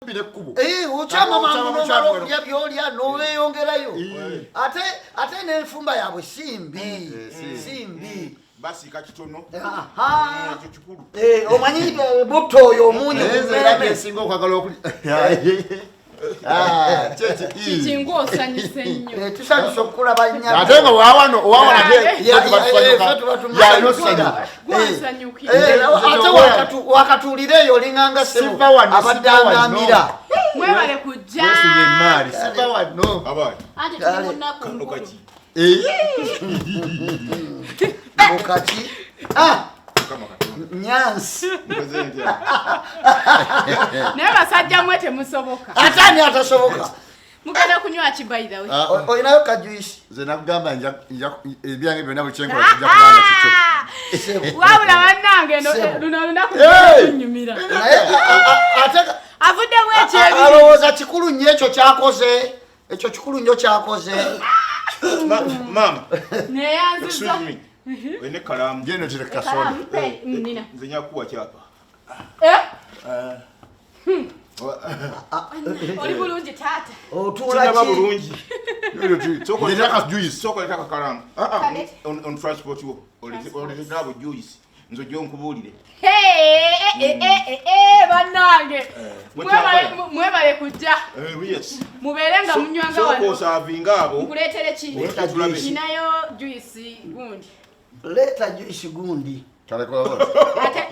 Kumpi n'ekkubo. Eh, okyama mangu Okyama nomala mukyama. okulya byolya noweyongerayo. Ate n'enfumba yaabwe si mbi. Si mbi. Basiika kitono. Aha. Ekyo kikulu. Eh, omanyi butto oyo omunyu Naye ku nze era mmeeme. gyensinga okwagala okulya. Ah, kyeki. Kikingu osanyuse nnyo. Eh, tusanyusa okukulaba nnyo. Ate nga wawano owawano ate Ya, ffe tuba ya, eh, tusanyuka. ffe tuba tumusanyukira. Yalina osanyuka. Gwasanyukira. Eh, Nze ate kyobola. wakatuulira eyo olinganga ssebo Siva wano, abadde siva wano. angambira. Mwebale kujja. Weesuye emaali siva wano. Abayi. Anti tuli mu nnaku Kano nkulu. kaki. Eh, Mukaki. Ah, Mukama Katonda. nyansi. Nkoze ntya? Naye basajja mwe temusoboka. Ate ani atasoboka? Mugenda kunywa ki by the way? Ah, Olinayo kajuisi? Nze nakugamba ebyange byonna buli kyenkola kijja kubanga kikyo. Ssebo. Wabula bannange Ssebo. luno olunaku Hey! lunyumira. Naye ate Avuddemu ekyebiri. alowooza kikulu nnyo ekyo kyakoze. Ekyo kikulu nnyo kyakoze. Mama, Neyanziza. excuse me. Olina ekkalaamu? Genda otere kasoda. Mpe, nina. Nze nja kukuwa kyapa. Eh? Oli bulungi taata. Otuula Sindaba ki? bulungi. Ndeetera ka juice. Sooka oleete akakalaamu. Ah, ah, Kale. on transport wo. Oleete nabo juice. Nze ojja onkubuulire. Hey, eh, eh, eh, eh, eh, bannange. Mwebale. Mwebale kujja. Eh, yes. Mubeere nga munywanga Sooka wano. osaavinga abo. Nkuleetere ki? Oleete tulabe. Ninayo juice gundi. Leeta juisi gundi. Kale kola. Ate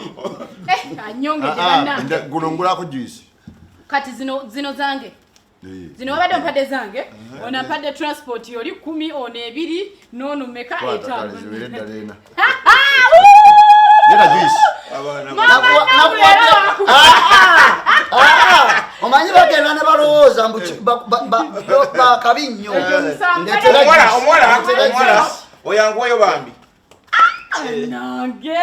anyongedde Ah, ah, bannange. guno ngulako juice. Kati zino zange. Eh. Zino wabadde ompadde zange. Ono ampadde transport oli 10, ono 2, n'ono meka Kwata kale 5. ziwere ddala ena. Leeta juice. Abaana Mama, Nakuwadde- nawe Ah, omanyi bagenda ne balowooza mbu bakabi nnyo. Ekyo musango. Ndeetera Omuwala, juice. omuwala, Ndeetera omuwala. juice. Oyanguwayo bambi. Nange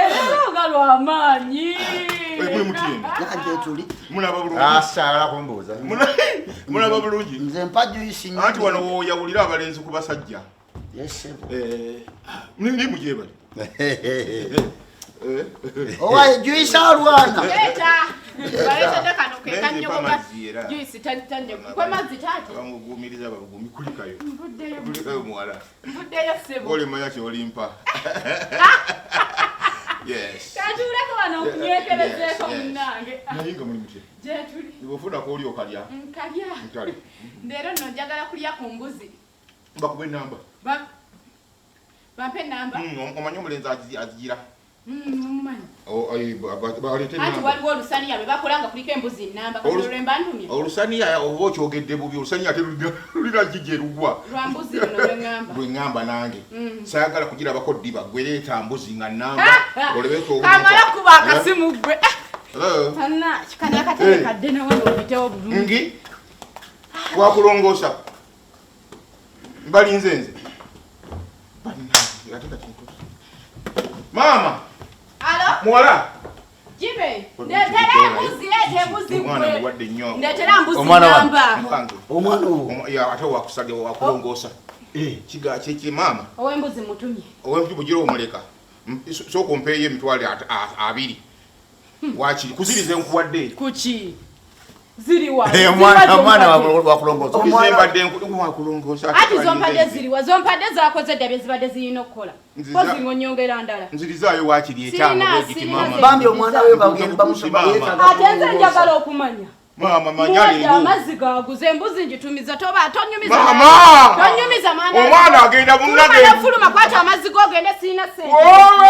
nga lwamaanyi. Eh, muli mutende. Nange tuli. Mulaba Ah, bulungi. saagala kumbuuza. Mulaba bulungi. Nze mpa juisi nnyo. Anti wano woyawulira abalenzi ku basajja. Yes, ssebo. Eh, ni mugyebale. Owaye juisi alwana. Leeta. Baleetedde kano ke Naye nze kannyogoga. mpa amazzi era. Juice tannyogoga. Kwe mazzi taata. Bamuguumiriza babugumi kulikayo. Nvuddeyo. Kulikayo muwala. Nvuddeyo ssebo. Olimanya kyolimpa. Yes. Katuuleko wano nkunywekerezeeko Yes, yes. munnange. Naye nga muli mutya. Gye tuli. Bw'ofunako oli okalya. Nkalya. Nkale. Leero nno njagala kulya ku mbuzi. Bakuba ennamba. Bampe ennamba. Omanyi omulenzi azigira. Mumanyi. Oh, ayi, baleete Anti ennamba. waliwo olusaniya lwe bakola nga kuliko embuzi nnamba. Kati olwo lwe mba ntumye. Olusaniya oba okyogedde bubi, olusaniya ate lulina gigi erugwa. Lwa mbuzi luno lwe ŋŋamba. Lwe ŋŋamba nange. Saagala kugirabako ddiba, gwe leeta mbuzi nga nnamba. Olebe Kamala kuba akasimu ggwe. Hello. Tanna, kano akatebe Eh. kadde nawe ng'opitewo bulungi. Ngi wakulongoosa. Mbalinze nze. Bannange, ate kati ntuuse. Maama, Alo, muwala. Jimmy, ndeetera embuzi, leeta embuzi Omwana ggwe. mulwadde nnyo. Ndeetera mbuzi Omwana wange. nnamba. Mpange. Omwana owo. Ya, ate wakusabye wakulongoosa. Kiga kiki maama? Ow'embuzi mutumye. Ow'embuzi bugira omuleka. Sooka ompeeyo emitwalo 20. Waakiri kuziriza nkuwadde. Kuki? Ziriwa. Eh, omwana wakulongoosa. Kuziriza mbadde wakulongoosa. Ati zompadde ziriwa, zompadde zakoze dda bye zibadde zirina okukola. Nziza- Mpozi ng'onyongera ndala. Nzirizaayo waakiri etaano Sirina, bwegiti sirina maama. ze- Bambi omwana we bagenda bamusoma Maama. yeetaaga Ate nze kulongoosa. njagala okumanya. Maama manya Muwadde leero. amazzi gaaguze embuzi ngitumiza toba tonyumiza. Maama! Tonyumiza mwana. Omwana agenda Fuluma munnage. ne fuluma kwata amazzi go ogende sirina ssente. Wowe!